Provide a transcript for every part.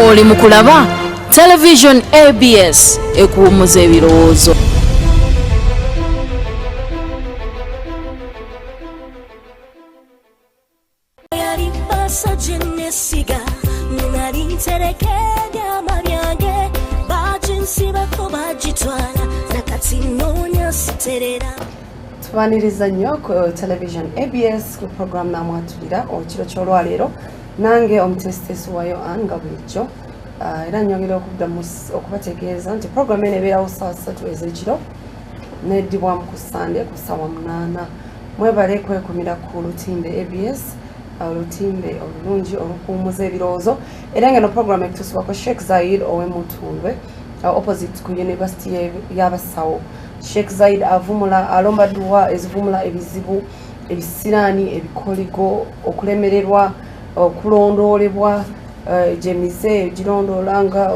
Oli mu kulaba Television ABS ekuwummuza ebirowoozo. Yali basa gye nesiga nali ntereka ebyama byange baginsibako bagitwala nakati noonya siterera. Tubaniriza nnyo ku Television ABS ku program Namwatulira ekiro ky'olwaleero, nange omuteesiteesi wayo Ann nga bulijjo. Era nyongera okuddamu okubategeeza nti program eno ebeerawo ssaawa 3 ez'ekiro neddibwamu ku Sande ku ssaawa 8. Mwebale kwekumira ku lutimbe ABS, olutimbe olulungi olukuumuza ebirowoozo. Era nga eno program ekutuusibwako Sheikh Zaid ow'Emutundwe, opposite ku University y'Abasawo. Sheikh Zaid avumula, alomba dduwa ezivumula ebizibu, ebisiraani, ebikoligo, okulemererwa, okulondoolebwa, gyemize egirondoola nga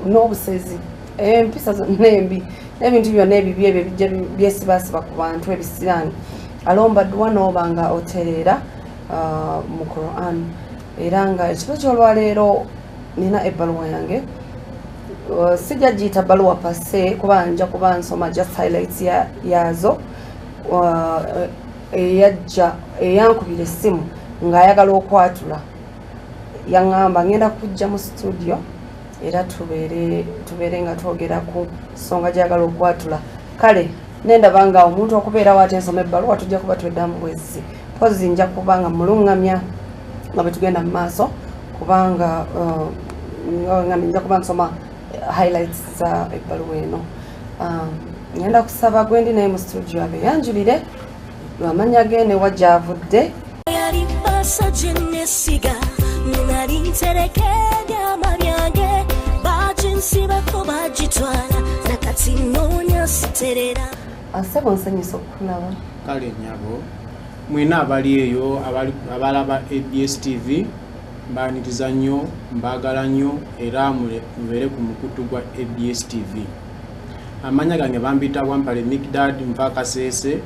n'obusezi, empisa zonna embi n'ebintu byonna ebibi ebyo bijja byesibaasiba ku bantu, ebisiraani. Alomba dduwa n'oba nga otereera mu Quran. Era nga ekiro ky'olwaleero nina ebbaluwa yange. Sijja giyita bbaluwa per se kuba nja kuba nsoma just highlights yaazo. Eyajja eyankubira essimu ng'ayagala okwatula, yaŋŋamba ngenda kujja mu studio era tubeere nga twogera ku nsonga gyagala okwatula. Kale nendaba nga omuntu okubeerawo ate nsoma ebbaluwa, tujja kuba tweddamu bwezzi. Pozi nja kuba nga muluŋŋamya nga bwe tugenda mu maaso, kubanga nga nja kuba nsoma highlights za ebbaluwa eno. Ngenda kusaba gwendi naye mu studio abeyanjulire amannya ge ne wa gy'avudde. Yali basa gye nesiga nali ntereka ebyama byange baginsibako bagitwala nakati noonya siterera. Asebo, nsanyusa okukulaba. Kale nyabo, mwena abali eyo abalaba ABS TV, mbaniriza nnyo, mbaagala nnyo era mubeere ku mukutu gwa ABS TV. Amanya gange bambita Wampale Mikdad, nva Kaseese,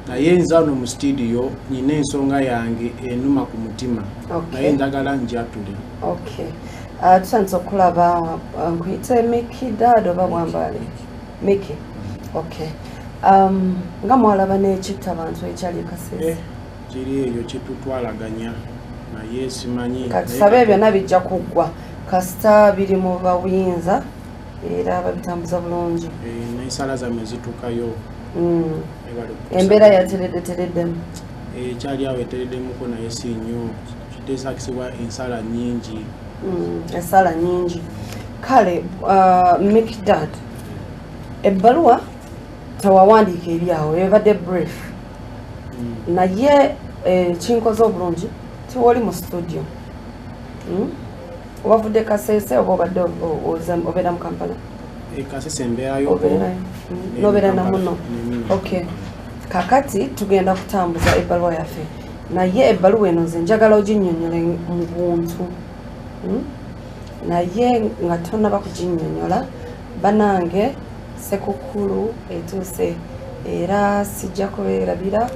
naye nze wano mu studio nina ensonga yange enuma ku mutima, naye njagala njatule. Okay. Tutandise okulaba. Nkuyite Mikidad oba Bwambale Miki? Okay. Nga mwalaba n'ekitta abantu ekyali e Kaseese. Kiri eyo kitutwalaganya, naye simanyi. Katusabe byonna bijja kuggwa kasita biri mu babuyinza era babitambuza bulungi. N'ensala zammwe zituukayo. Ebale kukusaba. Embeera yateredde tereddemu? Ekyali awo etereddemuko, naye si nnyo, kiteesakisibwa ensala nnyingi. Esala nyingi. Kale Mikdad, ebbaluwa tewawandiika eri awo, ebadde brief, naye kinkoze obulungi tiwoli mu studio. Wavudde Kaseese oba obadde obeera mu Kampala? Kasese mbeerayo. Obeerayo. Nobeera namuno? Okay, kakati tugenda kutambuza ebbaluwa yaffe, naye ebbaluwa eno nze njagala oginnyonnyole mu buntu. Naye nga tonaba kuginnyonnyola, banange, Sekukulu etuuse era sijja kubeerabira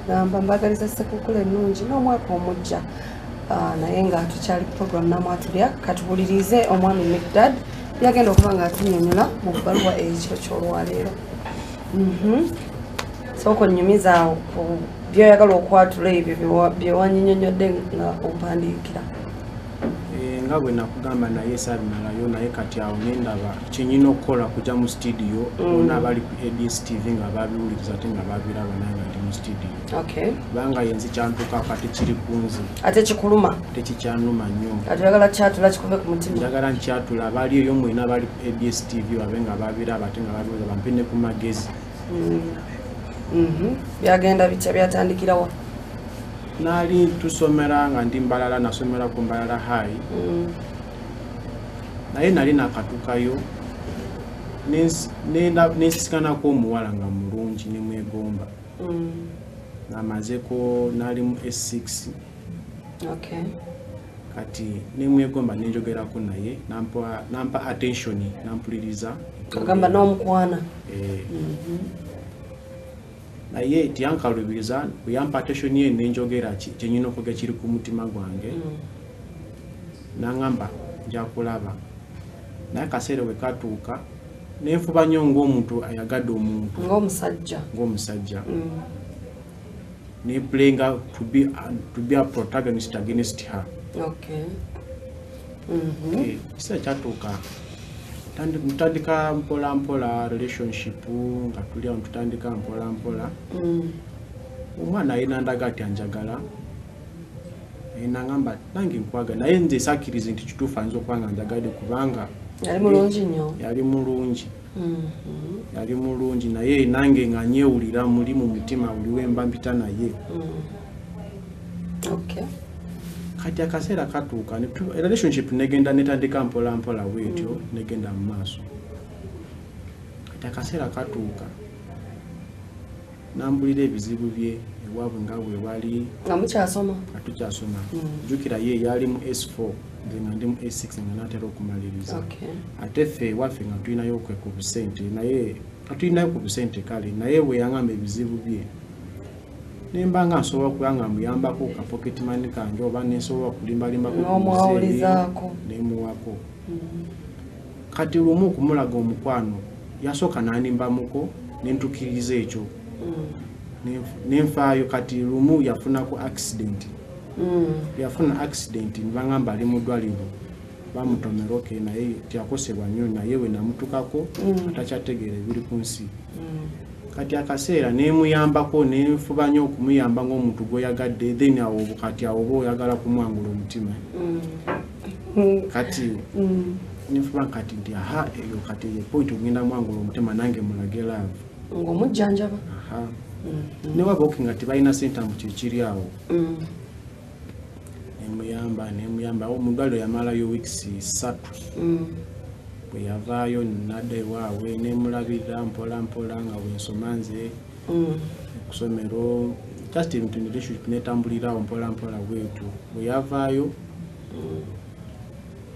gamba mbagaliza Sekukulu ennungi n'omwaka omujja. Naye nga tukyali ku program Namwatulya, katuwulirize omwami Mikdad byagenda okuba nga atunnyonnyola mu bbaluwa ey'ekiro ky'olwaleero. Sooka onnyumizaawo ku byoyagala okwatula ebyo byewanyinyonnyodde nga ompandiikira. Nga bwe nakugamba, naye saabimalayo, naye kati awo nendaba kyenyina okukola kujja mu studio. Bonna abali ku ABS TV nga babiwuliriza ate nga babiraba, naye nga ndi mu studio, kubanga yenzi kyantuukako ate kiri ku nze. Ate kikuluma. Tekikyanuma nnyo. Kati oyagala kyatula kikuve ku mutima. Njagala nkyatula, abali eyo mwena abali ku ABS TV babe nga babiraba ate nga babiwuliza, bampe ne ku magezi. Byagenda bitya? Byatandikirawa? Naali tusomera nga ndi Mbalala, nasomera ku Mbalala High, naye nali nakatukayo nensisikanako omuwala nga mulungi nemwegomba. Namazeko, nali mu S6. Kati nemwegomba, nenjogerako naye, nampa attention, nampuliriza. Agamba n'omukwana. Eh. Naye tiyankalubiriza, bwe yampa attention ye nenjogera kyenyina okwogera kiri ku mutima gwange. Nangamba nja kulaba, naye akaseera bwe katuuka nenfuba nnyo ng'omuntu ayagadde omuntu, ng'omusajja, ng'omusajja, ne playing to be a protagonist against her. Ekiseera kyatuuka, ntandika mpola mpola relationship, nga tuli awo tutandika mpola mpola. Omwana ye nandaga ati anjagala, naye nangamba nange nkwagala, naye nze sakkiriza nti kituufu ayinza okuba nga njagadde, kubanga yali mulungi nnyo. Yali mulungi, yali mulungi, naye nange nga nyewulira muli mu mutima buli wemba mpita naye. Kati akaseera katuuka relationship negenda netandika mpola mpola bwetyo, negenda mu maaso. Kati akaseera katuuka nambulira ebizibu bye ewaabwe nga bwe wali. Nga mukyasoma? Nga tukyasoma. Jjukira ye yali mu S4, nze nga ndi mu S6, nga natera okumaliriza. Ate ffe ewaffe nga tulinayo kwe ku busente, naye nga tulinayo ku busente kale, naye bwe yaŋŋamba ebizibu bye, nemba nga nsobola okuba nga muyambako ka pocket money kange, oba nensobola okulimbalimbako ku N'omuwawulizaako. Nemuwako. Kati lumu okumulaga omukwano, yasooka n'animbamuko, nentukiriza ekyo. Nenfaayo. Kati lumu yafunako accident. Yafuna accident, nibangamba ali mu ddwaliro, bamutomera. Okay, naye tyakosebwa nnyo, naye we namutukako atakyategeera ebiri ku nsi. Kati akaseera nemuyambako, nenfuba nnyo okumuyamba ng'omuntu gweyagadde. Then awo kati awo oba oyagala kumwangula omutima. Kati nenfuba kati nti aha, eyo kati ye point ogenda mwangula omutima, nange mulage love. Ng'omujjanjaba. Aha, newaba okay nga tebalina sente mu kyekiri awo. Nemuyamba, nemuyamba awo mu ddwaliro, yamalayo weeks 3. Bwe yavaayo nadda ewaabwe, nemulabirira mpola mpola nga bwensoma nze okusomero, just ebintu relationship netambulirawo mpola mpola bwetyo. Bwe yavaayo,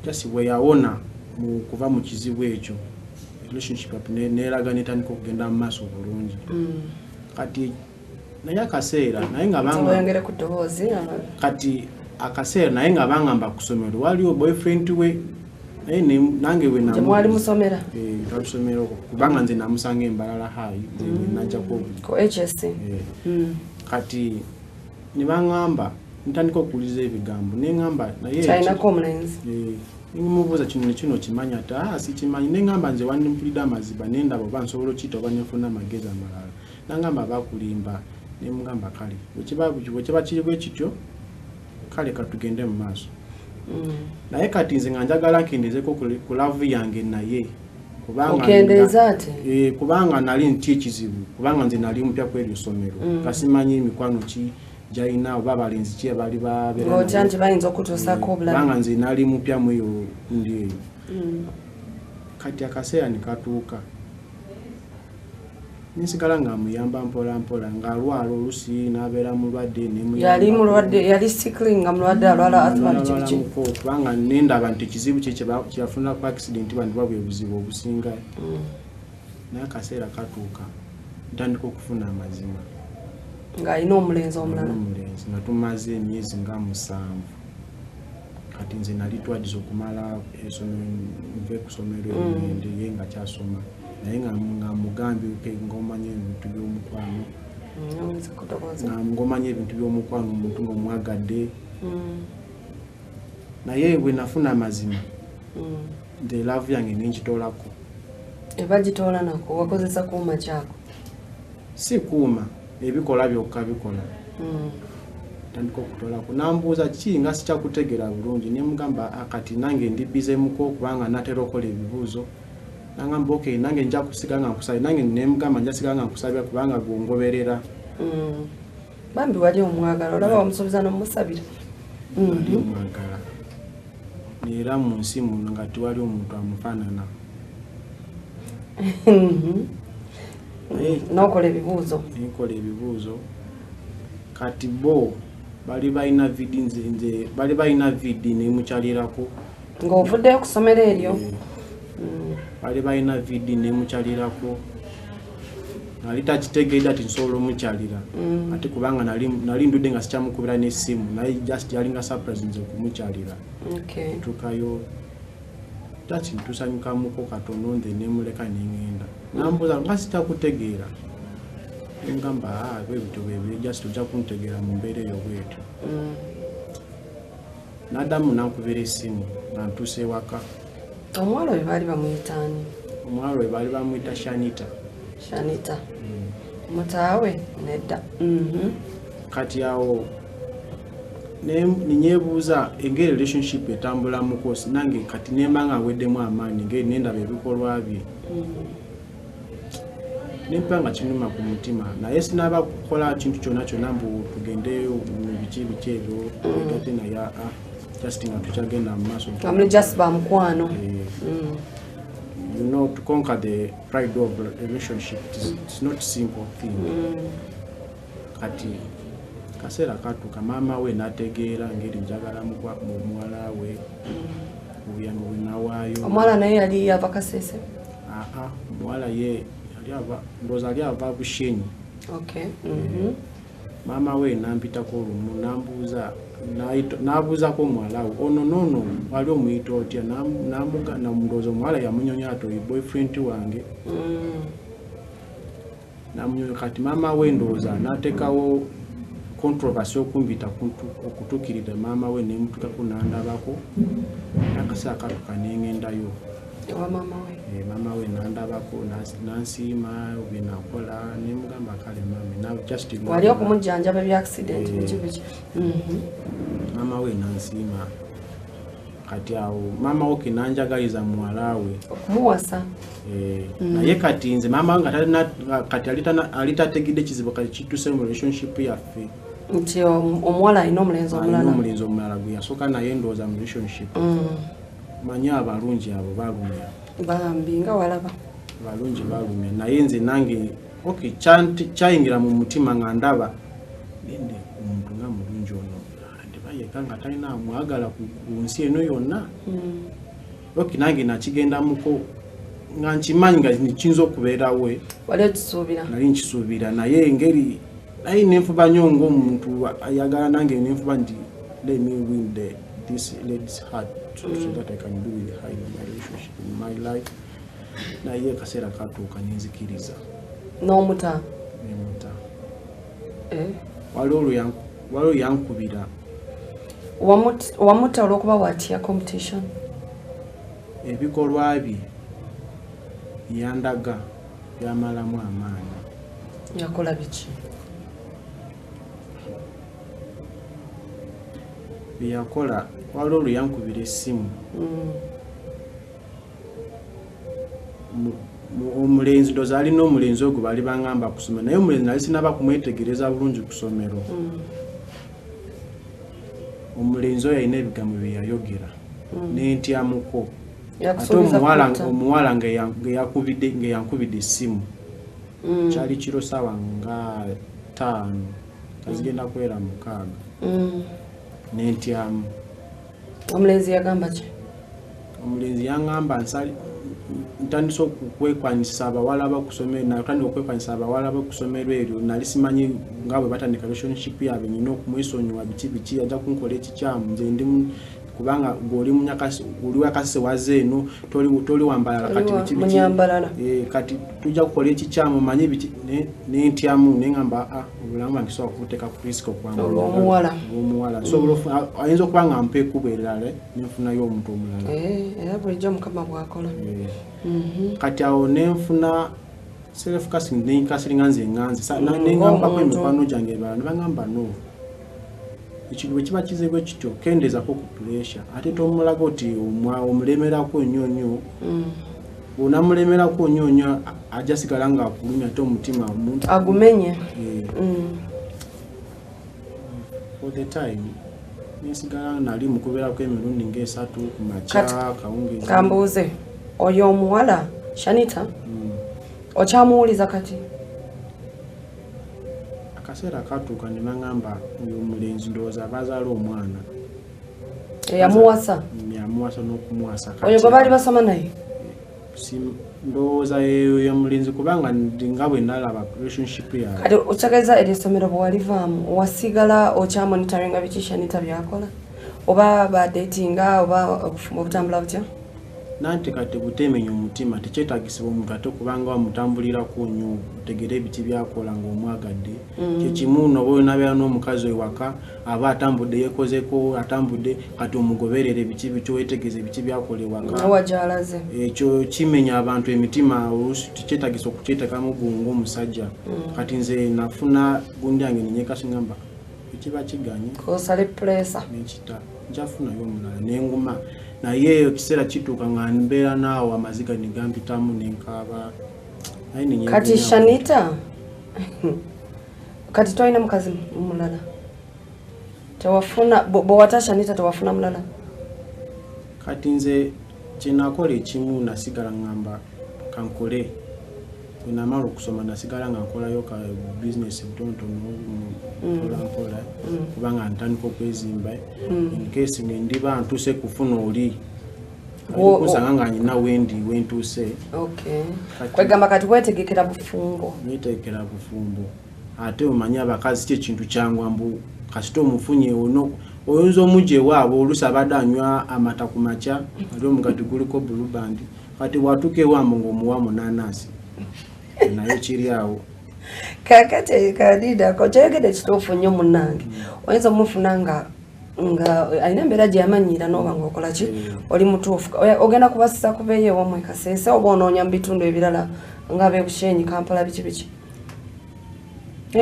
just bwe yawona mu kuva mu kizibu ekyo, relationship neraga netandika okugenda mu maaso bulungi. Kati naye akaseera naye nga banga Oyongere ku ddoboozi. Kati akaseera naye nga bangamba ku ssomero waliwo boyfriend we, naye nange bwe Gye mwali musomera? Eh, twatusomera okwo, kubanga nze namusanga embalala high, nze bwe najjako. Ku HSC? Eh, kati ne baŋŋamba, ntandika okuwuliza ebigambo, neŋŋamba naye Kyalinako omulenzi. Eh, nemubuuza kino nekino kimanya ati aa sikimanyi. Neŋŋamba nze wanimpulidde amaziba, nendaba oba nsobola okiyita oba nenfuna amagezi amalala. Nangamba bakulimba. Nemugamba kale bwe kiba kiri bwe kityo, kale katugende mu maaso. Naye kati nze nga njagala nkendezeko ku love yange naye, kubanga Okendeeza ate? Eh, kubanga nali nti ekizibu, kubanga nze nali mupya ku eryo ssomero, nga simanyi mikwano ki gyalina oba abalenzi ki abali babeera Ng'otya nabo. nti bayinza okutuusaako obulabe. Kubanga nze nali mupya mu eyo ndi eyo. Kati akaseera ne katuuka, nensigala nga muyamba mpola mpola, ng'alwala olusi n'abeera mulwadde. Yali mulwadde, yali sickly, nga mulwadde, alwala asthma, biki biki. Nalwalamuko, kubanga nendaba nti ekizibu kye kyeyafuna ku accident bandiba bwe buzibu obusinga. Naye akaseera katuuka, ntandika okufuna amazima. Ng'alina omulenzi omulala. Omulenzi, nga tumaze emyezi nga 7. Kati nze nali twadiza okumala esomero, nve ku somero, ngende, ye nga kyasoma, naye nga mugambye, "Okay, ng'omanya ebintu by'omukwano." Oyongeza ku ddoboozi. Nga ng'omanya ebintu by'omukwano, omuntu ng'omwagadde. Naye bwe nafuna amazima, nze love yange nenkitolako. Ebagitoola nako wakozesa kuuma kyako? Si kuuma, ebikola byokka bikola. Tandika okutolako, nambuuza ki nga sikyakutegeera bulungi. Nemugamba, "Ah, kati nange ndi bizemuko kubanga natera okukola ebibuuzo." Nangamba, "Okay, nange nja kusiga nga nkusabye." Nange nemugamba, "Nja siga nga nkusabira kubanga gwongoberera." Bambi wali omwagala, olaba wamusuubiza n'omusabira. Ali omwagala, era mu nsi muno nga tewali omuntu amufaanana. Naye N'okola ebibuuzo. Nenkola ebibuuzo. Kati bo bali balina VD, nze bali balina VD, nemukyalirako. Ng'ovuddeyo ku ssomero eryo? Eh, bali balina VD, nemukyalirako. Nali takitegeera nti nsobola omukyalira. Ate kubanga nali ndudde nga sikyamukubira n'essimu, naye just yalinga surprise nze okumukyalira. Ntuukayo tati ntusanyukamuko katono nze nemuleka nengenda. Nambuuza nga sitakutegeera. Ngamba bwe bityo bwe just ojja kuntegeera mu mbeera eyo bwetyo. Naddamu nankubira essimu nga ntuuse ewaka. Omuwala oyo baali bamuyita ani? Omuwala oyo baali bamuyita Shanita. Shanita. Mutaawe nedda. Kati awo ninyebuuza engeri relationship etambulamuko nange kati nemba nga nweddemu amaanyi engeri nendaba ebikolwa bye. Nempa nga kinuma ku mutima naye sinaba kukola kintu kyonna kyonna mbu tugendeyo mu biki biki ebyo ate naye just nga tukyagenda mu maaso. Amuli just ba mukwano. You know, to conquer the pride of relationship, it's not simple thing. Kati kaseera katuuka maama we n'ategeera ngeri njagala muwala we obuyambi bwe nawaayo. Omuwala naye yali yava Kasese? Omuwala ye ndowooza ali ava Bushenyi. Maama we nampitako olumu nambuuza n'abuuzako omuwala we ono noono wali omuyita otya, ndowooza omuwala yamunyonya ati oyo boyfriend wange. Namunyonya kati maama we ndowooza n'ateekawo controversy okumpita okutuukirira maama we nemutuukako n'andabako n'akaseera katuuka nengendayo. Ewa maama we? Maama we n'andabako n'ansiima bye nakola nemugamba kale maama just wali okumujjanjaba bya accident biki biki. Maama we n'ansiima kati awo maama we nanjagaliza muwala we okumuwasa. Naye kati nze maama wange kati alitategedde kizibu kati kituse mu relationship yaffe nti omuwala alina omulenzi omulala. Alina omulenzi omulala gwe yasooka naye ndowooza mu relationship. Manyi abalungi abo balumya. Bambi nga walaba. Balungi balumya naye nze nange okay kyayingira mu mutima nga ndaba nende omuntu nga mulungi ono ndibayeka nga talina amwagala ku nsi eno yonna. Okay nange nakigendamuko nga nkimanyi nga kiyinza okubeerawo. Wali okisuubira? Nali nkisuubira naye engeri naye nenfuba nnyo ng'omuntu ayagala nange nenfuba nti let me win this lady's heart so that I can do with her in my relationship, in my life. Naye akaseera katuuka nenzikiriza. N'omuta? Nemuta. Waliwo yankubira. Wamuta olw'okuba watya competition? Ebikolwa bye yandaga byamalamu amaanyi. Yakola biki? Byeyakola waliwo lwe yankubira essimu. Omulenzi ndowooza alina omulenzi ogwo baali bangamba kusoma naye omulenzi nali sinaba kumwetegereza bulungi ku ssomero. Omulenzi oyo alina ebigambo bye yayogera nentyamuko. Ate omuwala nga yankubidde essimu kyali kiro ssaawa nga 5 nga zigenda kuwera 6 nentyamu. Omulenzi yagamba ki? Omulenzi yangamba ntandise okwekwanyisa abawala b'okusomero, natandika okwekwanyisa abawala b'okusomero eryo nali simanyi nga bwe batandika relationship yaabwe nina okumwesonyiwa biki biki ajja kunkola ekikyamu nze ndi kubanga gw'oli munyakasi oli wakasese waze eno toli wambalala kati biki biki kati tujja kukola ekikyamu manyi biki nentyamu nengamba obulamu bwange sobola kubuteeka ku risk omuwala. Nsobola ayinza okuba nga mpa ekkubo erala nenfunayo omuntu omulala. Era bulijjo Mukama bw'akola. Kati awo nenfuna self casting nenkasiringa nze nganze nengambako emikwano gyange ebalala ne bangamba no. Ekintu bwe kiba kizibu kityo kendeezako ku pressure ate tomulaga oti omulemerako nnyo nnyo. Bw'onamulemerako nnyo nnyo ajja sigala nga akulumya ate omutima omuntu agumenye. For the time nesigala nali mukubeerako emirundi ng'esatu ku makya kawungeezi. Kambuuze oyo omuwala Shanita okyamuwuliza kati? Akaseera katuuka ne bangamba oyo omulenzi ndowooza bazaala omwana. Eyamuwasa? Yamuwasa n'okumuwasa. Oyo gwe baali basoma naye? Ndowooza eyo ya mulenzi, kubanga nga bwe nalaba relationship yaabwe. Kati okyageza eri essomero bwe walivaamu, wasigala okyamonitoringa biki Shanita byakola, oba badatinga, oba obufumbo butambula butya? Nanti kati butemenya omutima, tekyetagisibwa omuntu ate kubanga wamutambulirako nnyo otegere ebiki byakola ng'omwagadde. Kyekimu noba onabeera n'omukazi ewaka, aba atambudde, yekozeko, atambudde, kati omugoberere biki biki, weetegeeze biki byakola ewaka, Wa gy'alaze. Ekyo kimenya abantu emitima, oluusi tekyetagisa okukyetekamu gwe ng'omusajja. Kati nze nafuna gundi yange nenyekasi, ngamba ekiba kiganye Kosale pressure. Nekita njafunayo omulala nenguma, naye ekiseera kituuka nga mbeera naawo amaziga negampitamu nenkaaba, naye nenyegunya. Kati Shanita, kati tolina mukazi mulala? Tewafuna? Bwewata Shanita tewafuna mulala? Kati nze kyenakola ekimu, nasigala ngamba kankole. Bwe namala okusoma nasigala nga nkolayo ka bizinesi butonotono, mpola mpola, kubanga ntandika okwezimba in case nendiba ntuuse kufuna oli kusanga nga nyina wendi wentuuse. Kwegamba kati wetegekera bufumbo. Netegekera bufumbo. Ate omanyi abakazi ki ekintu kyangwa, mbu kasita omufunye ono oyinza omugya ewaabwe, oluusi abadde anywa amata ku makya ali omugati guliko Blue Band, kati bwatuuka ewambu ng'omuwa munanasi, naye kiri awo. Kakati kadidako kyayogedde kituufu nnyo munnange. Oyinza omufuna nga alina embeera gye yamanyiira, n'oba ng'okola ki, oli mutuufu. Ogenda kubasisa kubeeyo ewammwe Kaseese, oba onoonya mu bitundu ebirala nga b'e Bushenyi, Kampala, biki biki?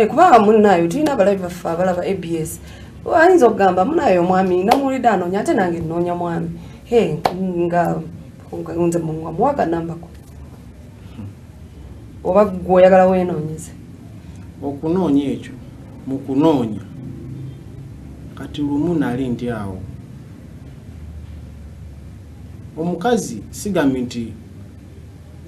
Kubanga munnaayo tulina abalabi baffe abalaba ABS, ayinza okugamba munaayo omwami namuwulidde anoonya, ate nange nnoonya mwami. Hey, nga nze nga muwaga nambako, oba gwe oyagala weenoonyeze? Okunoonya ekyo, mu kunoonya kati lumu nali ndi awo, omukazi sigambye nti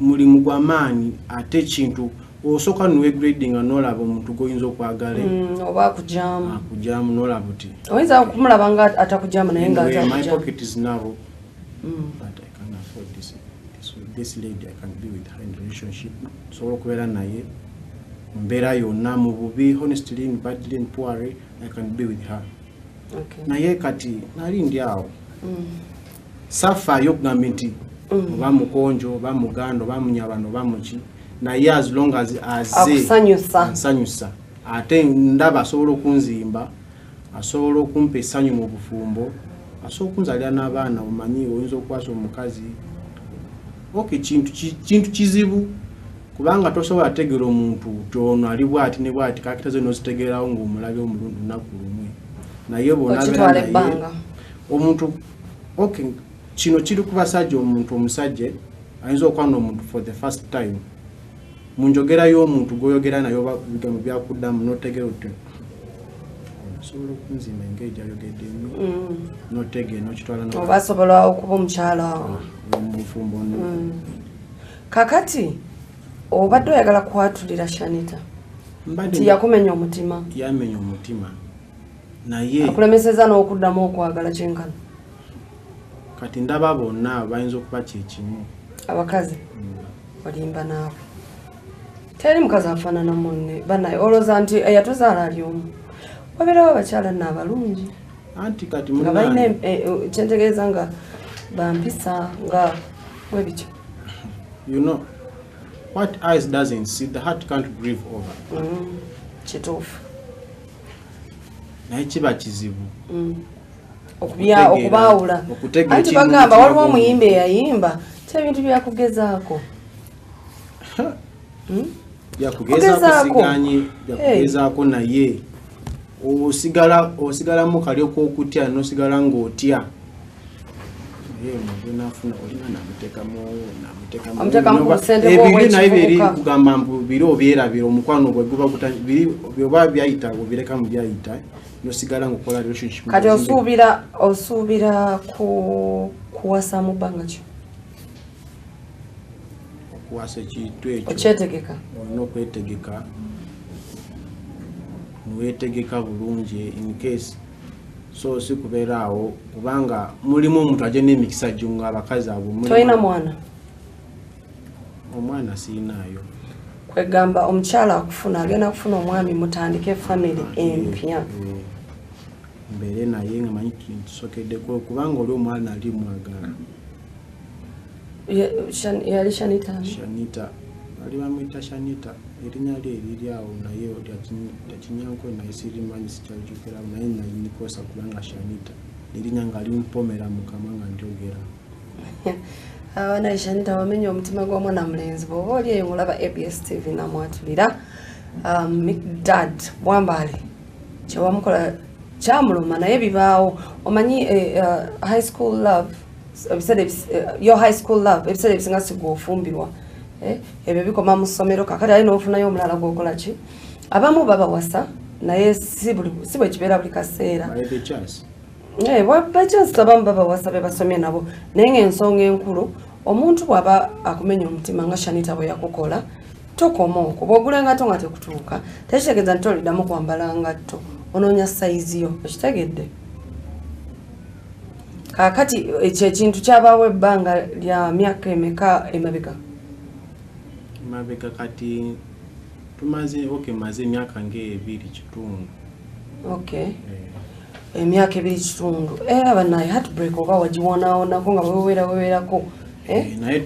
mulimu gw'amaanyi, ate ekintu osooka niwegradinga n'olaba omuntu gw'oyinza okwagala. Oba akujaamu. Akujaamu n'olaba uti Oyinza okumulaba nga atakujaamu, naye nga Anyway, my atakujaamu. pocket is narrow, but I can afford this lady. I can be with her in relationship, nsobola okubeera naye mu mbeera yonna, mu bubi, honestly, in badly, in poorly, I can be with her. Naye kati nali ndi awo, safaayo okugamba nti oba mukonjo, oba muganda, oba munyabano, oba muki, naye as long as aze Akusanyusa. Ansanyusa, ate ndaba asobola okunzimba, asobola okumpa essanyu mu bufumbo, asobola okunzalira n'abaana. Omanyi oyinza okukwasa omukazi, ok, kintu kizibu kubanga tosobola tegeera omuntu ti ono ali bwati ne bwati, kakita ze nozitegeerawo ng'omulabye omulundi lunaku lumwe, naye bw'onabeera Okitwala naye ebbanga. Omuntu, ok, kino kiri ku basajja, omuntu omusajja ayinza okwana omuntu for the first time, mu njogera y'omuntu gw'oyogera naye oba bigambo byakuddamu notegera oti osobola okunzimba engeri gyayogeddemu, notegeera nokitwala. Oba asobola okuba omukyala. Mu bufumbo. Kakati obadde oyagala kwatulira Shanita Mbadde. nti yakumenya omutima. Yamenya omutima, naye Akulemeseza n'okuddamu okwagala kyenkana. Kati ndaba bonna bayinza okuba kyekimu. Abakazi olimba naawe, teri mukazi afaanana munne. Banaye olowooza nti eyatuzaala ali omu? Wabeerawo abakyala nno abalungi Anti kati nga balina munnange, kyentegeeza nga bampisa nga bwe bityo. You know what eyes doesn't see, the heart can't grieve over. Kituufu. Naye kiba kizibu Okubaawula. Okutegeera Anti ekiri mu bagamba mutima waliwo gw'omuntu. omuyimbi eyayimba ti ebintu byakugezaako. Byakugezaako. Kugezaako. Siganye byakugezaako, naye osigalamu kali okutya, nosigala ng'otya, naye omuntu nafuna olina namuteekamu. Omuteekamu ku busente Ebiri naye biri bw'obwekivubuka. Kugamba mbu biri obyerabira, omukwano gwe guba biri byoba byayita obireka mu byayita, nosigala ngaokola relationship. Kati osuubira ku kuwasa mu bbanga ki? Okuwasa ekintu ekyo Okyetegeka? Olina okwetegeka, niwetegeka bulungi in case, so si kubeera awo kubanga mulimu omuntu ajja n'emikisa gyo nga abakazi abo Tolina mwana? Omwana siinaayo. Kwegamba omukyala akufuna agenda kufuna omwami mutandike family empya. Mbeere naye nga manyi nsokeddeko kubanga oli omwana ali mwagala. Yali Shanita? Shanita. Bali bamuyita Shanita. Erinnya lye eriri awo naye lyakinyanko naye sirimanyi sikyalijjukira naye nalikosa kubanga Shanita. Erinnya nga limpomera mu kamwa nga ndyogera. Abaana Shanita wamenya omutima gw'omwana mulenzi bw'oba oli eyo ng'olaba ABS TV namwatulira. Mikdad Bwambale kyewamukola kyamuluma naye bibaawo. Omanyi high school love, your high school love ebiseera ebisinga si gw'ofumbirwa. Ebyo bikoma mu ssomero kakati ali n'ofunayo omulala gw'okola ki? Abamu babawasa naye si bwe kibeera buli kaseera. By chance abamu babawasa be basomye nabo naye ng'ensonga enkulu omuntu bw'aba akumenya omutima nga Shanita bwe yakukola tokoma okwo. Bw'ogula engatto nga tekutuuka tekitegeeza nti toliddamu kwambala ngatto, onoonya sayizi yo, okitegedde? Kaakati ekyo ekintu kyabaawo ebbanga lya myaka emeka emabega? Emabega kati tumaze maze emyaka ng'ebiri kitundu. Okay. Emyaka ebiri kitundu. Banaye heartbreak oba wagiwonaawonako nga weweeraweerako.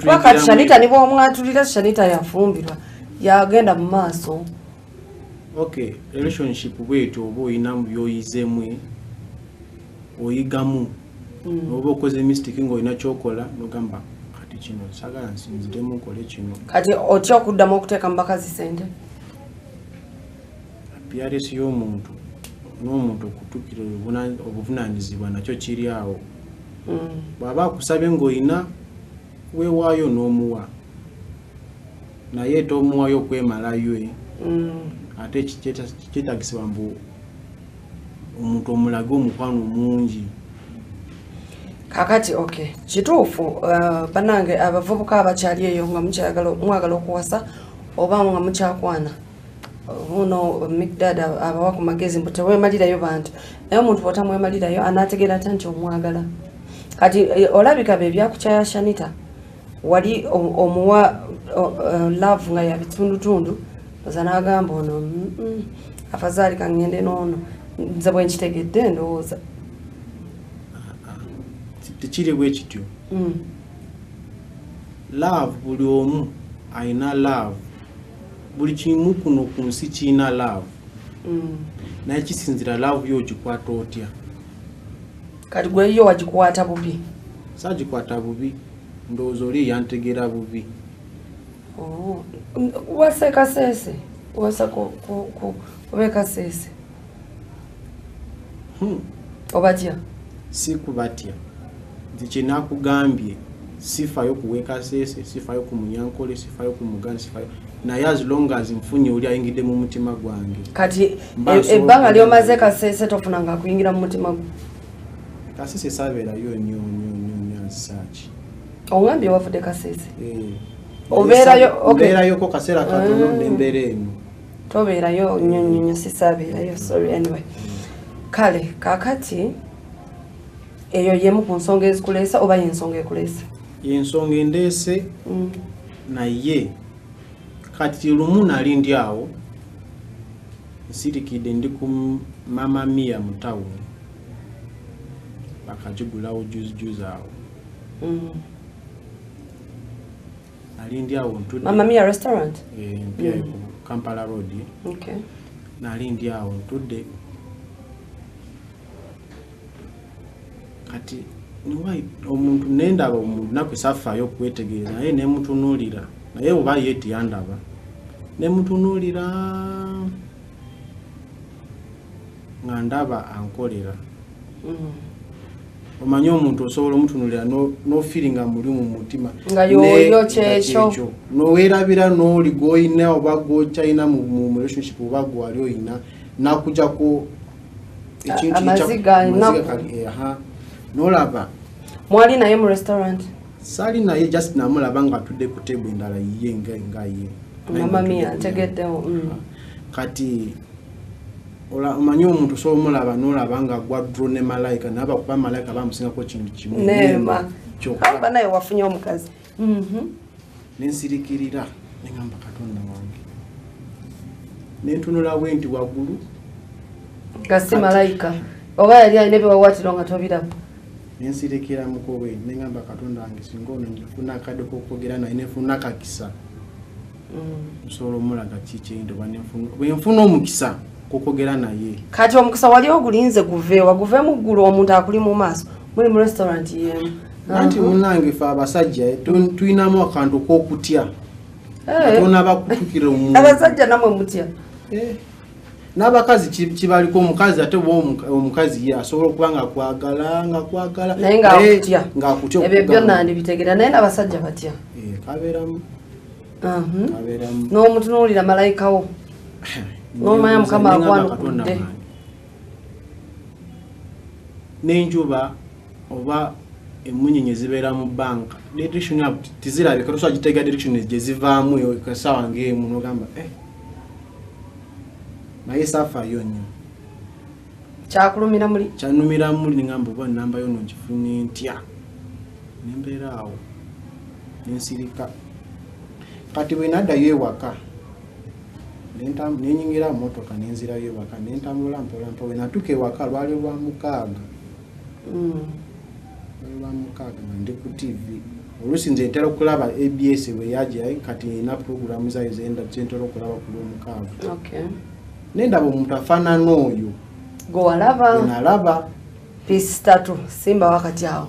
Wakati Shanita ne bw'omwatulira Shanita yafumbirwa yagenda mu maaso. Okay, relationship bwetyo oba oyina by'oyizeemu oyigamu. Oba okoze mistake ng'olina ky'okola n'ogamba kati kino saagala nsinziremu nkole kino. Kati otya okuddamu okuteeka mu bakazi ssente? Appearance y'omuntu n'omuntu okutuukira obuvunaanyizibwa nakyo kiri awo. Bw'aba akusabye ng'olina weewaayo n'omuwa naye tomuwaayo okwemalayo. Ate kyetaagisibwa mbu omuntu omulage omukwano mungi. Kakati okay, kituufu bannange abavubuka abakyali eyo nga mwagala okuwasa oba nga mukyakwana uno Mikdad abawa ku magezi mbu teweemalirayo bantu naye omuntu bw'otamwemalirayo anaategeera atya nti omwagala. Kati olabika be byakukyaya Shanita wali omuwa love nga ya bitundutundu oza n'agamba ono afazaali kaŋŋende n'ono nze bwe nkitegedde ndowooza. Tekiri bwe kityo. Love buli omu alina love. Buli kimu kuno ku nsi kirina love. Naye kisinziira love yo ogikwata otya. Kati gwe yo wagikwata bubi? Saagikwata bubi, ndowooza oli yantegeera bubi. Wasa Kasese, wasa kube Kasese. Obatya? Si kubatya. Nze kye nakugambye sifaayo ku Kasese, sifaayo ku Munyankole, sifaayo ku Muganda, sifaayo naye as long as nfunye oli ayingidde mu mutima gwange. Kati ebbanga ly'omaze Kasese tofunanga kuyingira mu mutima gwo? Kasese saabeerayo nnyo nnyo nnyo nnyo as such. Ongambye wavudde Kasese? Obeerayo, okay. Mbeerayoko kaseera katono n'embeera eno. Tobeerayo nnyo nnyo nnyo, sisaabeerayo, sorry anyway. Kale kaakati eyo y'emu ku nsonga ezikuleesa oba y'ensonga ekuleese? Y'ensonga endeese naye kati lumu nali ndi awo nsirikidde ndi ku Mama Mia mu tawuni bakagigulawo juzijuzi awo. Nali ndi awo ntudde. Mama Mia restaurant? Mpya ku Kampala Road. Okay. Nali ndi awo ntudde kati omuntu nendaba omuntu naku safaayo okwetegereza naye nemutunuulira naye oba ye teyandaba nemutunuulira nga ndaba ankolera. Omanyi omuntu osobola omutunuulira n'ofiiringa muli mu mutima nga yoyo kyekyo noweerabira n'oli gw'olina oba gw'okyalina mu relationship oba gwali oyina nakujjako ekintu amaziga nolaba. Mwali naye mu restaurant? Sali naye, just namulaba nga atudde ku table endala yiye nga ye. Mama Mia ntegeddewo. Kati omanyi omuntu osobola omulaba n'olaba nga gwa draw ne malayika naye abakuba malayika bamusingako kintu kimu. Neema. Kyokka naye wafunye omukazi. Nensirikirira, neŋamba Katonda wange, nentunula bwe nti waggulu. Nga si malayika, oba yali alina ebiwawatiro nga tobiraba? Nensirikira muko bwe, neŋamba Katonda wange, singa ono nfuna akadde kokwogera naye, nenfuna akakisa, nsobola omulaga kikyendo bwe nfuna omukisa kokwogera naye. Kati omukisa wali ogulinze guveewa? Guve mu ggulu, omuntu akuli mu maaso, muli mu restaurant yemu. Anti munange, fe abasajja tulinamu akantu k'okutya. Tonaba kutukira omuntu. Abasajja namwe mutya? Eh, n'abakazi kibaliko. Omukazi ate oba omukazi ye asobola okuba nga akwagala, nga akwagala, naye ngaakutya. Ng'akutya. Ebyo byonna ndibitegeera, naye n'abasajja batya. Eh, kabeeramu. Kabeeramu. N'omutunuulira malayikawo, n'omanya Mukama Nengamba akwanukudde. Katonda wange. N'enjuba oba emunyenye zibeera mu bbanga, direction yaabwe tizirabika, tosobola giteega direction gye zivaamu. Eyo kasaawa ng'emu n'ogamba, eh, naye saafaayo nnyo. Kyakulumira muli? Kyanumira muli, nengamba oba namba yo nogifune ntya? Nembeera awo nensirika. Kati bwe naddayo ewaka, nenyingira mu motoka, nenzirayo ewaka, nentambula mpola mpola. Bwe natuuka ewaka lwali lwa mukaaga. Lwali lwa mukaaga nga ndi ku TV. Oluusi nze ntera okulaba ABS bwe yajja, kati erina puroguramu zayo zentera okulaba ku lwomukaaga. Nendaba omuntu afaanana oyo Gwe walaba? Nalaba. Peace tatu simba wakati awo.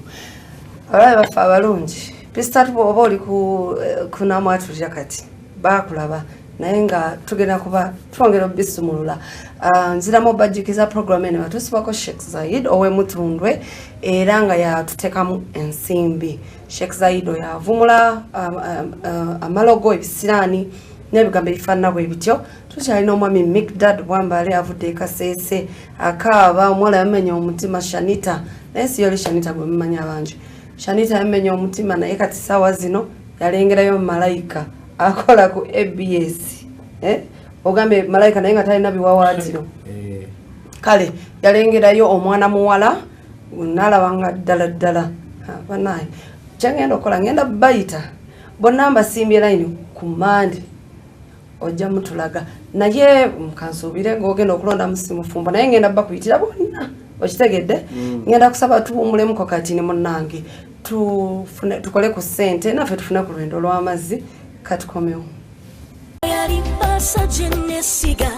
Abalabe baffe abalungi, Peace tatu, bw'oba oli ku kunamwatulira kati bakulaba, naye nga tugenda kuba twongera obisumulula. Ah, nziramu obajjukiza program eno batusibako Sheikh Zaid ow'emutundwe, era nga yatuteekamu ensimbi. Sheikh Zaid oyo avumula amalogo, ebisiraani n'ebigambo ebifaanana bwe bityo. Tukyalina omwami Mikdad Bwambale, avudde e Kaseese, akaaba omuwala yamenya omutima, Shanita. Naye si yoli Shanita gwe mumanyi abangi. Shanita yamenya omutima, naye kati saawa zino yalengerayo malayika akola ku ABS. Eh? Ogambye malayika, naye nga talina biwawaatiro. Eh, Kale yalengerayo omwana muwala, nalaba nga ddala ddala. Banaye, kyengenda okukola, ngenda bayita bonna mbasimbye layini ku mande, ojja mutulaga. Naye kansuubire ng'ogenda okulonda musimufumbo, naye ngenda bakuyitira bonna, okitegedde? Ngenda kusaba tuwumulemuko kati ne munnange, tufune tukole ku ssente naffe tufune ku lwendo lw'amazzi. Katukomewo. Yali basa gye nesiga,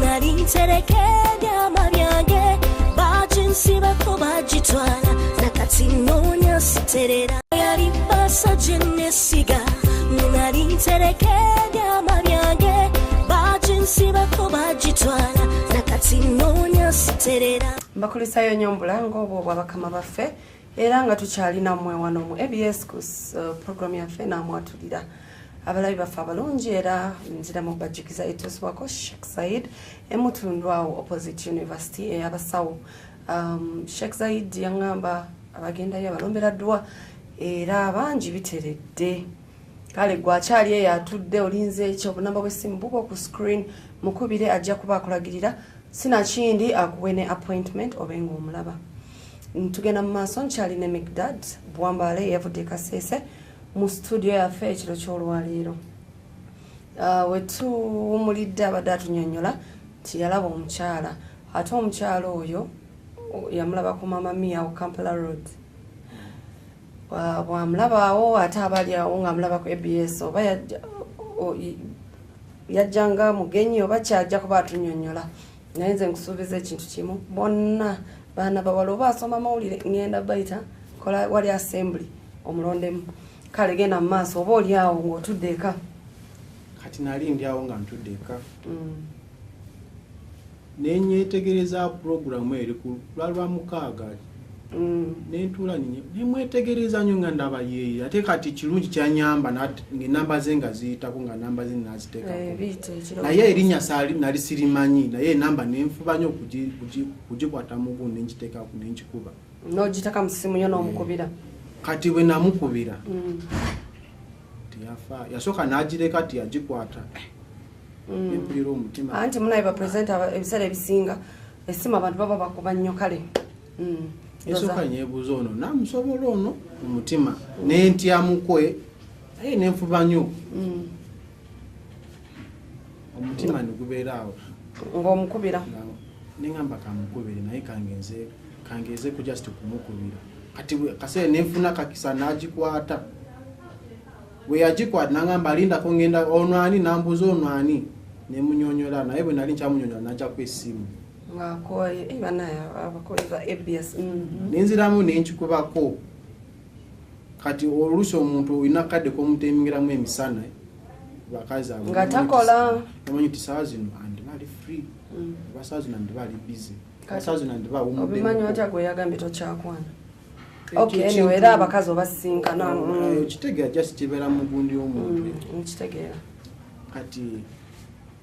nali ntereka ebyama byange, baginsibako bagitwala, nakati noonya siterera. Yali basa gye nesiga, nali ntereka ebyama byange, baginsibako bagitwala, nakati noonya siterera. Mbakulisayo nnyo omubulango obwo obwabakama baffe, era nga tukyalina mmwe wano mu ABS ku program yaffe Naamwatulira. Abalabi baffe abalungi, era nziramu bajjukiza etuusibwako Sheikh Said emutundu awo opposite university eyabasawo. Sheikh Said yaŋŋamba abagendayo abalombera ddwa, era bangi biteredde. Kale gwakyali eyo atudde olinze ekyo, obunamba bw'essimu bubwo ku screen, mukubire, ajja kuba akulagirira, sinakindi akuwe ne appointment obe ng'omulaba. Tugenda mu maaso, nkyali ne Mikdad Bwambale, yavudde e Kaseese mu studio yaffe ekiro ky'olwaleero. Wetuwumulidde abadde atunyonyola nti yalaba omukyala, ate omukyala oyo yamulaba ku Mama Mia ku Kampala Road. Bwamulaba awo, ate abali awo ng'amulaba ku ABS, oba yajjanga mugenyi oba kyajja kuba atunyonyola. Naye nze nkusuubiza ekintu kimu, bonna baana bawala oba asoma mawulire, ngenda bayita kola wali assembly omulondemu. Kale genda mu maaso, oba oli awo ng'otudde eka. Kati nali ndi awo nga ntudde eka, nenyetegereza puroguramu eri ku lwa lwamukaaga. Nentuula nemwetegereza nnyo nga ndaba yeeye. Ate kati kirungi kyanyamba ng'enamba ze nga ziyitako, nga namba ze naziteekako. Eh, biyita ekiro. Naye erinnya saali nali sirimanyi, naye enamba nenfuba nnyo kugikwata mugu, nengiteekako, nenkikuba. N'ogitaka mu ssimu yo n'omukubira? Kati bwe namukubira, teyafa, yasooka n'agireka, tiyagikwata. Nempulira omutima. Anti munaye bapurezidenti ebiseera ebisinga essimu abantu baba bakuba nnyo. Kale. Esooka nyebuuza ono namusobola ono, omutima nentyamuko. Naye nenfuba nnyo. Omutima ne gubeera awo. Ng'omukubira. Nengamba kamukubire, naye kangenze ku just kumukubira. Kati kaseera nenfuna kakisa n'agikwata. Bwe yagikwata n'angamba lindako ngenda ono ani, n'ambuuza ono ani, ne munyonnyola, naye bwe nali nkyamunyonnyola n'aggyako essimu. Ng'akooye, bannaye abakozi ba ABS. Ne nziramu ne nkikubako. Kati oluusi omuntu olina akadde k'omutemengeramu emisana, bakazi abo Nga takola. Omanyi nti ssaawa zino andiba ali free, oba ssaawa zino andiba ali busy, oba ssaawa zino andiba awummudde. Obimanyi otya gwe yagambye tokyakwana? Okay, anyway, era abakazi obasisinkana. Kitegeera, just kibeera mu gundi y'omuntu. Nkitegeera. Kati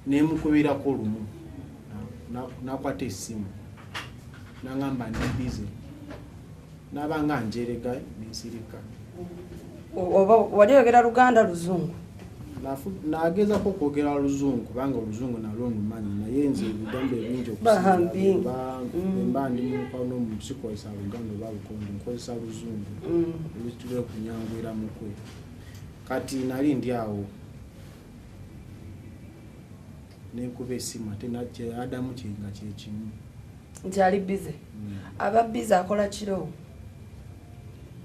nemukubirako lumu, n'akwata essimu n'angamba ndi busy, n'aba nga njerega nensirika. Oba wali oyogera Luganda, Luzungu? Nagezaako okwogera Luzungu kubanga Oluzungu nalwo ndumanyi, naye nze ebigambo ebingi Bambi. mba ndi mukwano omuntu sikozesa Luganda oba Lukonde, nkozesa Luzungu olutera okunyanguyira mukwe. Kati nali ndi awo nenkuba essimu ate addamu nga kyekimu. Nti ali busy. Aba busy akola kiro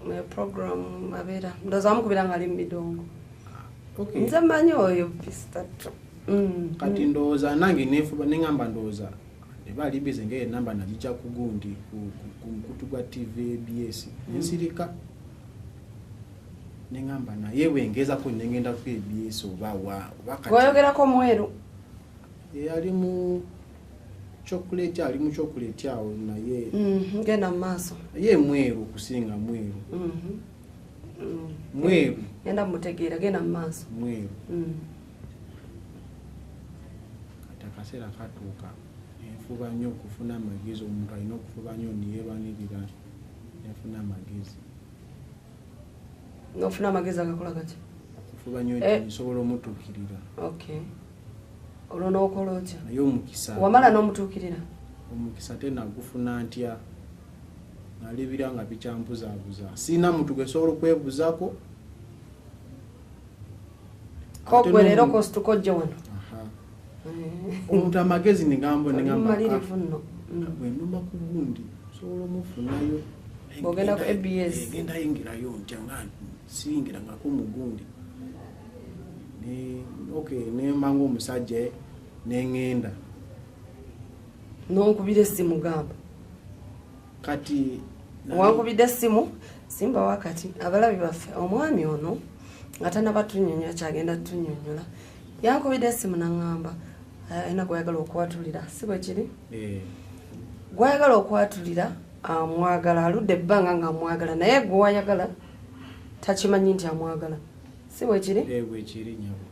mu program abeera, ndowooza amukubira nga ali mu midongo. Nze mmanyi oyo Pistatu. Kati ndowooza nange nefuba neŋŋamba ndowooza eba ali busy ng'eyo enamba nagijja ku gundi ku mukutu gwa TV ABS. Nensirika neŋŋamba naye bwe ngezaako nengenda ku ABS oba wa oba kati. Gweoyogerako mweru? Ali mu chocolate, ali mu chocolate awo naye. Genda mu maaso. Ye mweru okusinga mweru. Mweru. Genda mutegeera, genda mu maaso. Mweru. Kati akaseera katuuka nenfuba nnyo okufuna amagezi. Omuntu alina okufuba nnyo neyeerwanirira, nenfuna amagezi. N'ofuna amagezi agakola gati? Okufuba nnyo nti nsobola omutuukirira. Okay, olwo n'okola otya? Naye omukisa Wamala n'omutuukirira? Omukisa te nagufuna ntya, nalibira nga bikyambuzaabuza, siina muntu gwe nsobola okwebuzaako. Ko gwe leero kosituka ojje wano. Aha. Omuntu amagezi negambo Oli negamba mumalirivu nno. Bwe nnuma ku gundi nsobola omufunayo. Bw'ogenda ku ABS. Genda yingirayo ntya nga siyingirangako mu gundi. Okay, nemba ng'omusajja neŋŋenda. N'onkubira essimu gamba. Kati Wankubidde essimu simba wakati abalabi baffe, omwami ono nga tanaba tunnyonnyola kyagenda tunnyonnyola, yankubidde essimu naŋŋamba alina gwayagala okwatulira, si bwe kiri? Eh. Gwayagala okwatulira amwagala, aludde ebbanga nga amwagala, naye gwewayagala takimanyi nti amwagala, si bwe kiri? Eh, bwekiri nyabo.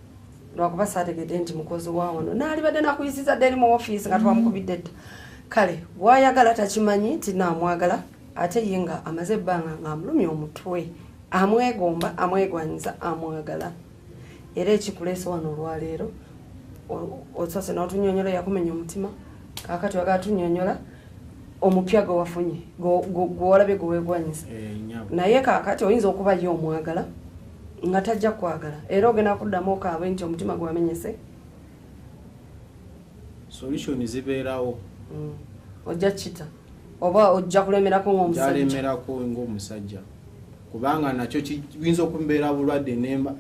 Lwakuba saategedde nti mukozi wa wano, naalibadde nakuyisiza dda eri mu ofiisi nga twamukubidde dda. Kale gwayagala takimanyi nti naamwagala, ate ye nga amaze ebbanga ng'amulumya omutwe, amwegomba, amwegwanyiza, amwagala. Era ekikuleese wano olwaleero, osoose n'otunyonyola yakumenya omutima, kaakati wagala tunyonyola omupya gwe wafunye, gwewalabye gwe weegwanyiza. Eh, nyabo. Naye kaakati oyinza okuba ye omwagala nga tajja kwagala, era ogenda kuddamu okaabe nti omutima gwamenyese. Solution zibeerawo. Ojja kita oba ojja kulemerako ng'omusajja? Gyalemerako ng'omusajja, kubanga nakyo biyinza okumbeera bulwadde, nemba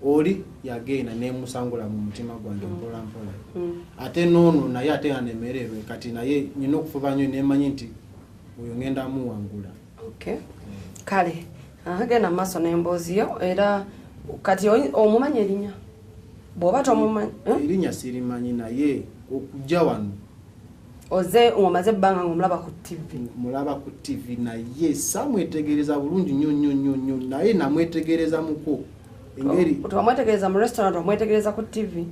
oli yagenda nemusangula mu mutima gwange mpola mpola, ate noono naye ate anemererwe. Kati naye nina okufuba nnyo nemanyi nti oyo ngenda muwangula. Okay, kale aha, genda mu maaso n'emboozi yo. Era kati omumanyi erinnya? Bw'oba tomumanyi, eh? Erinnya sirimanyi, naye okujja wano Oze omaze ebbanga ng'omulaba ku TV. Mulaba ku TV, naye samwetegereza bulungi nnyo nnyo nnyo nnyo, naye namwetegereza muko engeri. Twamwetegereza mu restaurant, omwetegereza ku TV?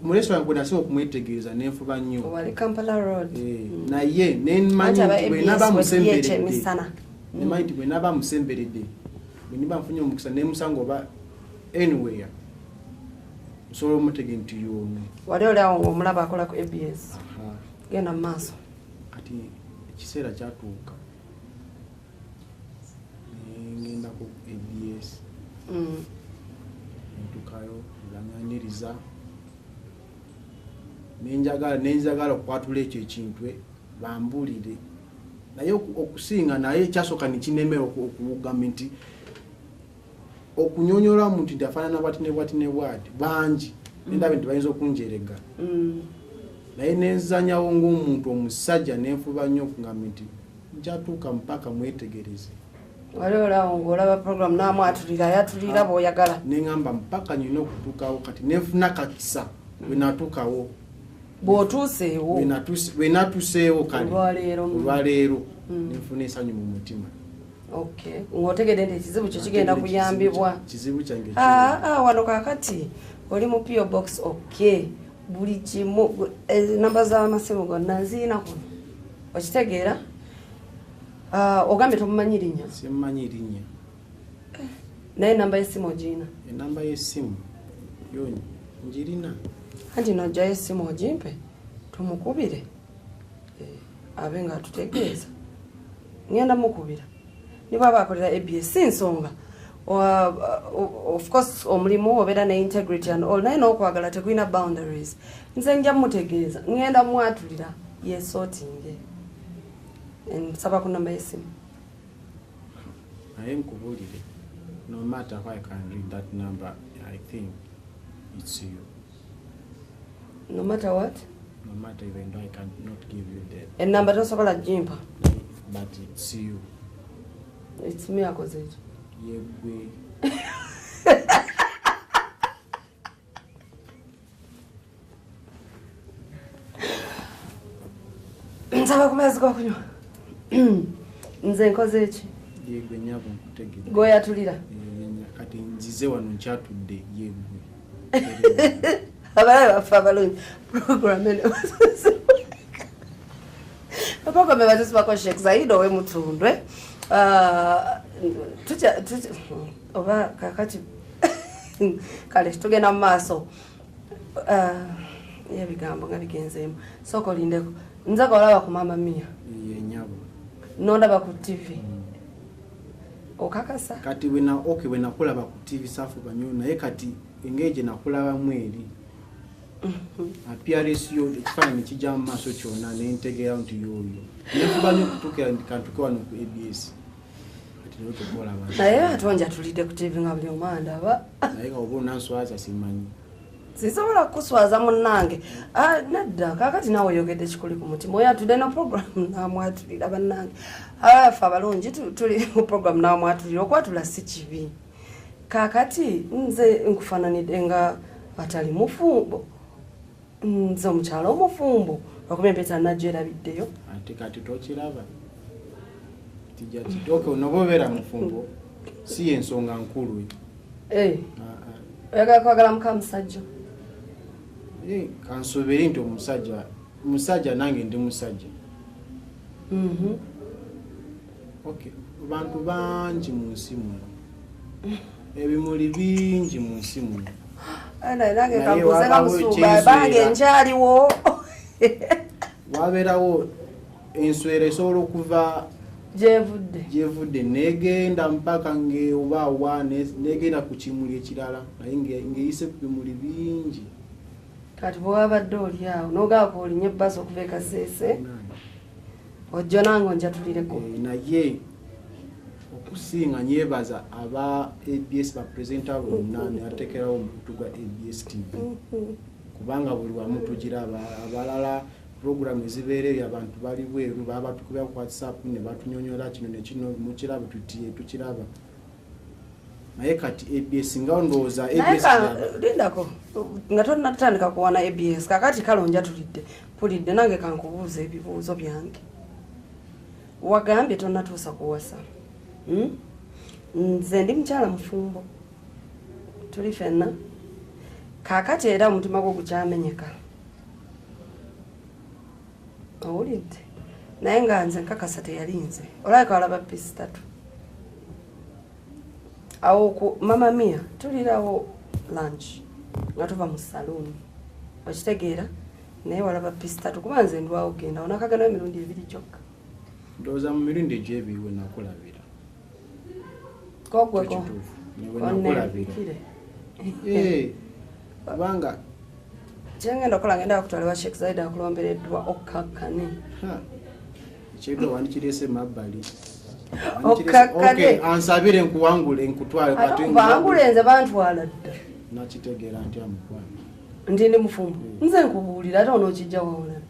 Mu restaurant kwe nasinga okumwetegereza, nenfuba nnyo. Wali Kampala Road. Eh, naye nemanyi Anti aba nti bwe naba ABS musemberedde ekyemisana. Nemanyi nti bwe naba musemberedde, bwe niba nfunye omukisa nemusanga oba anywhere, nsobola omutege nti yono. Wali oli awo ng'omulaba akola ku ABS. Aha. Genda mu maaso. Kati ekiseera kyatuuka nengenda ku ABS. Nentuukayo nebanyaniriza, nenjagala okwatula ekyo ekintu bambulire, naye okusinga naye kyasooka nekinemera okugamba nti okunyonyola omuntu nti afaanana bwati ne bwati ne bwati bangi, nendabe nti bayinza okunjerega. Naye nenzanyawo ng'omuntu omusajja, nenfuba nnyo okugamba nti njatuuka mpaka mwetegereze. Wali olawo ng'olaba program n'amwatulira, ayatulira bw'oyagala. Neŋŋamba mpaka nyina okutuukawo. Kati nenfuna kakisa bwe natuukawo. Bw'otuuseewo. Bwe natuuseewo kale olwaleero. Olwaleero nenfuna essanyu mu mutima. Okay, ng'otegedde nti ekizibu kyo kigenda kuyambibwa. Kizibu kyange. Wano kaakati oli mu P.O. Box. Okay, buli kimu, enamba z'amasimu gonna nziina kuno, okitegeera? Ogambye tomumanyi linnya. Simmanyi linnya. Naye enamba y'essimu ogiina? Enamba y'essimu yo njirina. Anti nojjayo essimu ogimpe tumukubire, abe nga atutegeeza. Ngenda mukubira ne bwaba akolera ABS, si nsonga. Of course omulimu obeera ne integrity and all, naye n'okwagala tekulina boundaries. Nze nja mutegeeza, ngenda mwatulira yesortinge. Nsaba ku namba y'essimu. Naye nkubuulire, no matter how I can read that number, I think it's you. No matter what? No matter, even though I cannot give you the Enamba tosobola gimpa. But it's you. It's me akoze ekyo? Yegwe. Nsaba ku mazzi g'okunywa. Nze nkoze eki? Yegwe nyabo, nkutegedde. Gweoyatulira? Kati nzize wano nkyatudde, yegwe. Abalabe baffe abalungi, program eno program ebatusibako Sheikh Zaid ow'Emutundwe. Oba kakati kale tugenda mu maaso. Ebigambo nga bigenzeemu, sooka olindeko. Nze olaba ku Mama Mia? Ye nyabo. Nondaba ku TV? Okakasa? Kati bwena, okay, bwe nakulaba ku TV saafuba nnyo, naye kati engeri gye nakulabamu eri appearance yo, ekifaananyi kijja mu maaso kyonna, nentegeera nti yooyo. Nenfuba nnyo okutuukira nti kantuke wano ku ABS. Kati leero tukolaba. Naye ate onjatulidde ku TV nga buli omu andaba. Naye nga oba onanswaza simanyi. Sisobola kukuswaza munnange. Nedda, kaakati naawe oyogedde kikuli ku mutima, oyatudde na program namwatulira. Bannange abaffe abalungi, tuli mu program namwatulira. Okwatula si kibi. Kaakati nze nkufaananidde nga atali mufumbo? Nze omukyalo omufumbo, lwakuba empeta najjo erabiddeyo. Ate kati tokiraba tijja kitoke noba obeera mufumbo, si yensonga nkulu. Eh, oyagala kwagala muka musajja? Kansuubire nti omusajja musajja, nange ndi musajja. Okay, bantu bangi mu nsi muno, ebimuli bingi mu nsi muno. Nange Naye kambuuze nga wabaawo musumba ekyenswera. bange nkyaliwo. Wabeerawo enswera esobola okuva gyevudde. Gyevudde negenda mpaka ngaoba negenda ku kimuli ekirala, naye ng'eyise ku bimuli bingi. Kati bwewabadde oli awo nogaako olinye ebbasi okuva e Kaseese, ojja nange onjatulireko. Naye okusinga nyebaza aba ABS, bapresenta bonna nebatekerawo omukutu gwa ABS TV, kubanga buli wamu tugiraba. Abalala puroguramu ezibeera eyo abantu bali bweru baba batukubira ku WhatsApp ne batunyonyola kino nekino, mukiraba tuti tukiraba. Naye kati ABS nga ndowooza naye ABS lindako nga tonatandika kuwana ABS. Kakati kale onjatulidde, mpulidde, nange kankubuuza ebibuuzo byange. Wagambye tonatuusa kuwasa. Nze ndi mukyala mufumbo, tuli fenna. Kakati era omutima gwo gukyamenyeka, owulidde? Naye nga nze nkakasa teyali nze. Olabika walaba piece tatu awo ku Mama Mia, tulirawo lunch nga tuva mu saloon, okitegeera? Naye walaba piece tatu, kuba nze ndwawo genda onakaganayo emirundi ebiri gyokka. Ndowooza mu mirundi egyo ebiri we nakulabira. Kogweko. Kituufu, we nakulabira. Onneebikire. Kubanga Kyengenda okukola, ngenda kutwala wa Sheikh Zaid akulombereddwa okkakkane. Ekyedwa wandikirese mabbali. Okkakkane. Okay, ansabire nkuwangule nkutwale. Ate kubangule nze bantwala dda. Nakitegeera nti amukwano? Nti ndi mufumbo? Nze nkubuulira, ate onookijja wawulala.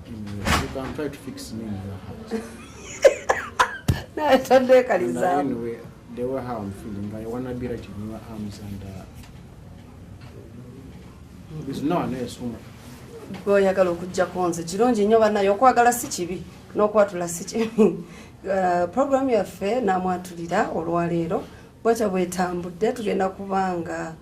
You can try to fix me in your heart. Naye And, taddeekalizaamu. anyway, the way how I'm feeling, I wanna be right in your arms and there's no one else woman. Gweoyagala okugjako nze kirungi nnyo. Bannaye, okwagala si kibi n'okwatula si kibi. Programu yaffe namwatulira olwaleero bwetyo bwetambudde. Tugenda kubanga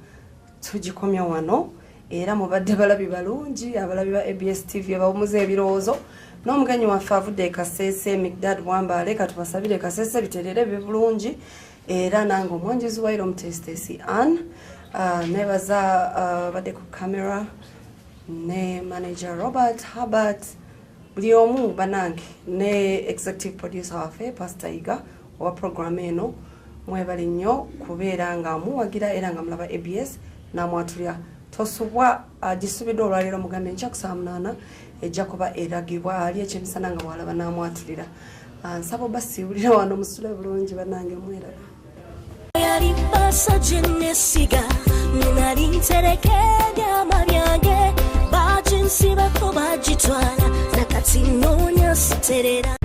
tugikomya wano, era mubadde balabi balungi, abalabi ba ABS TV abawumuza ebirowoozo, n'omugenyi waffe avudde e Kasese, Mikdad Wambale. Katubasabire Kasese biterere bibe bulungi. Era nange omwanjuzi wairo omutesitesi Ann, nebaza badde ku camera ne manager Robert Herbert, buli omu banange, ne executive producer waffe Pastor Iga owa program eno. Mwebale nnyo kubeera nga muwagira era nga mulaba ABS namwatulya. Tosubwa agisubiddwa olwaleero, mugambe enkya ku saa 8 ejja kuba eragibwa ali ekyemisana nga bwalaba namwatulira. Nsaba obasiibulira wano, musule bulungi banange, mweraba. Yali basa gye nesiga, nali ntereka ebyama byange, baginsibako bagitwala, nakati noonya siterera.